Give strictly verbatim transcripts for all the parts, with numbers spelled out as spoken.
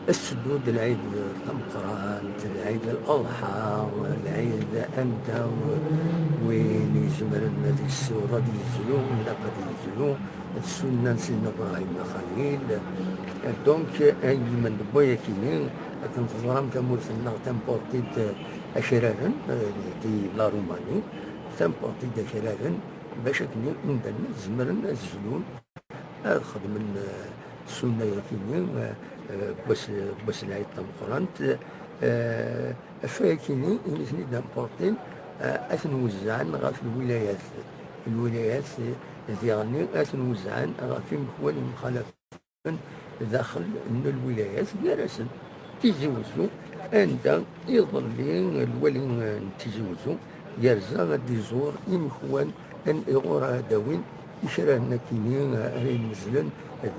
As-teddu-d lɛid tameqqrant, lɛid Laḍḥa, lɛid anda win izemren ad yessiweḍ ad yezlu, ilaq ad yezlu d ssunna n Sidna Bṛahim Xalil. Donc, ayen n wayakini, akken teẓram, tamurt-nneɣ tamportit akraren, eh, di la Roumanie, tamportit akraren, bac akken imdanen ad zemren ad zlun, ad xedmen, eh, ssunna-yakini, eh, eh, n wass, n wass lɛid tameqqrant, eh, ɣef wayakini, imi ten-id-amportin, eh, ad ten-wezzɛen ɣef lwilayat. Lwilayat, eh, diɣenni ad ten-wezzɛen ɣef imekwan yemxalafen daxel n lwilayat, gar-asen Tizi Wezzu, anda iḍelli lwali n Tizi Wezzu yerza ad d-iẓur imekwan n iɣur ad d-awin ikraren akini ara inezlen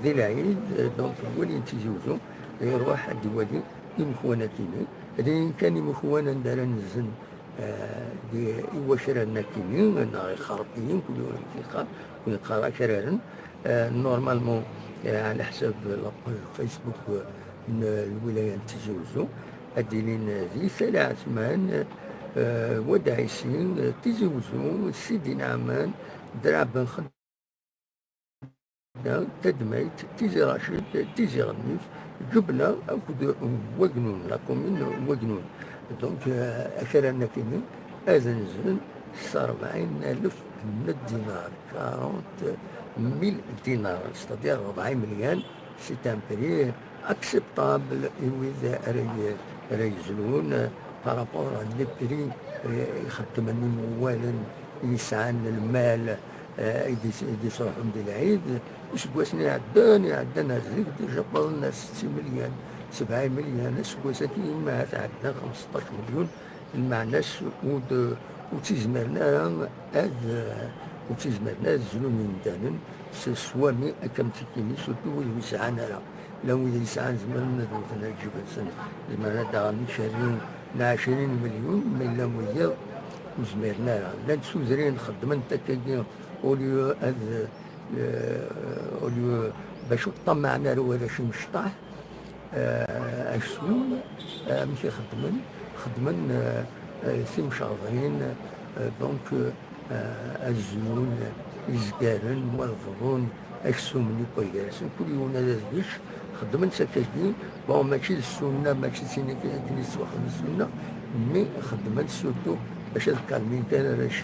di lɛid. Donc, lwali n Tizi Wezzu iruḥ ad d-iwali imekwan akini. Din kan imekwan anda ara nezen, eh, di, i wakraren akini, neɣ ixerqiyen, kul yiwen amek yeqqar, kul yeqqar akraren. Eh, normalement, eh, ɛla ḥsab la page Facebook, eh, n lwilaya n Tizi Wezzu, ad d-ilin, eh, di Tala Ɛetman, eh, Wad Ɛisi, eh, Tizi Wezzu, Sidi Naɛman, Draɛ Ben Xedda, Tadmayt, Tizi Racid, Tizi Ɣennif, Ǧebla akked Wagnun, la commune Wagnun. Donc, eh, akraren akini ad nzen s rebɛin alef n dinar, quarante mille dinars, c'est-à-dire rebɛa imelyan. C'est un prix acceptable i wid ara y-, ara yezlun, eh, par rapport à les prix, eh, ixeddmen imawalen yesɛan lmal, eh, i d-is-, i d-isruḥun di lɛid. Iseggasen iɛeddan, iɛeddan ar zik, déjà wwḍen ar setta imelyan, sebɛa imelyan. Aseggas-agi, ma tɛeddan xemseṭṭac milyun, lmeɛna-s ur d-, ur ttizmiren ara ad, ur ttizmiren ara ad zlun imdanen s, s wami akka am tikini, surtout wid ur yesɛan ara. Llan wid yesɛan, zemren ad wten lǧib-nsen, zemren ad d-aɣen ikerri n ɛecrin milyun, ma yella wiyaḍ ur zmiren ara. Llant tudrin xeddment akkagi, au lieu ad, eh, au lieu bac ur ṭṭamaɛen ara warrac imecṭaḥ, eh, aksum, eh, amek i xeddmen? Xeddmen, eh, eh, timceɣḍin, eh, donc, eh, ad zlun izgaren, wa ad bḍun aksum n yiwwas gar-asen, kul yiwen ad, ad yečč. Xeddmen-tt akkagi, bon, mačči d ssunna, mačči d tin akken i tettwaxdem ssunna, mais xeddmen-tt surtout bac ad kalmin kan arrac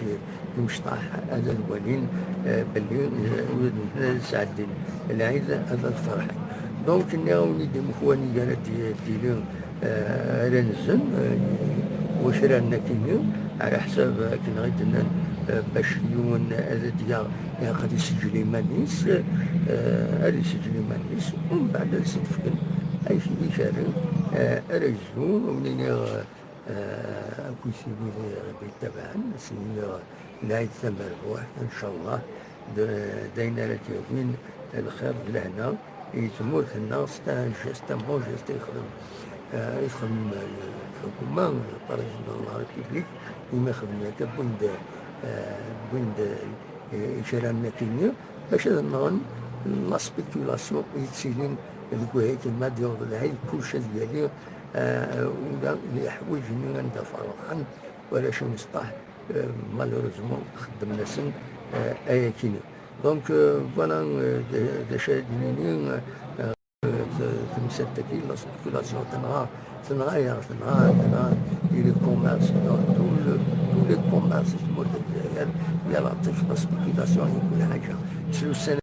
imecṭaḥ, ad, ad walin, eh, belli, eh, ula d nutni ad sɛeddin lɛid, ad, ad ferḥen. Donc, nniɣ-awen-id imekwan i ara d-, d-yili, eh, ara nzen, eh, wakraren akini, ɛla ḥsab akken i d-nnan, eh, bac yiwen ad d-yaɣ, ilaq ad iseǧǧel iman-is, eh, ad iseǧǧel iman-is, umbeɛd ad s-d-fken ay-, ikerri, eh, ara yezlu, awen-iniɣ, eh, akkit i wid i ɣ-d-yettabaɛen, ad sen-iniɣ lɛid tamerbuḥt, ncallah, d, d ayen ara d-yawin lxir d lehna i tmurt-nneɣ. C'est un geste, un bon geste i yexdem, eh, i texdem l-, lḥukuma, le président de la République, imi xedmen akka, wwin-d, eh, wwin-d, eh, ikraren akini, bac ad nɣen la spéculation i yettilin deg wayagi, ma ad yaweḍ lɛid, kullec ad yali, eh, ula d iḥwaǧ-nni anda ferḥen warrac imecṭaḥ, eh, malheureusement, xeddmen-asen, eh, ayakini. Donc, eh, voilà, eh, d, d acu ara d-nini, eh, t-, temsalt-agi, la spéculation, tenɣa, tenɣa-yaɣ, tenɣa, tenɣa i le commerce, donc, tout le, tous les commerces, tmurt n Lezzayer, yal aṭif, la spéculation, i kul ḥaǧa. S ussan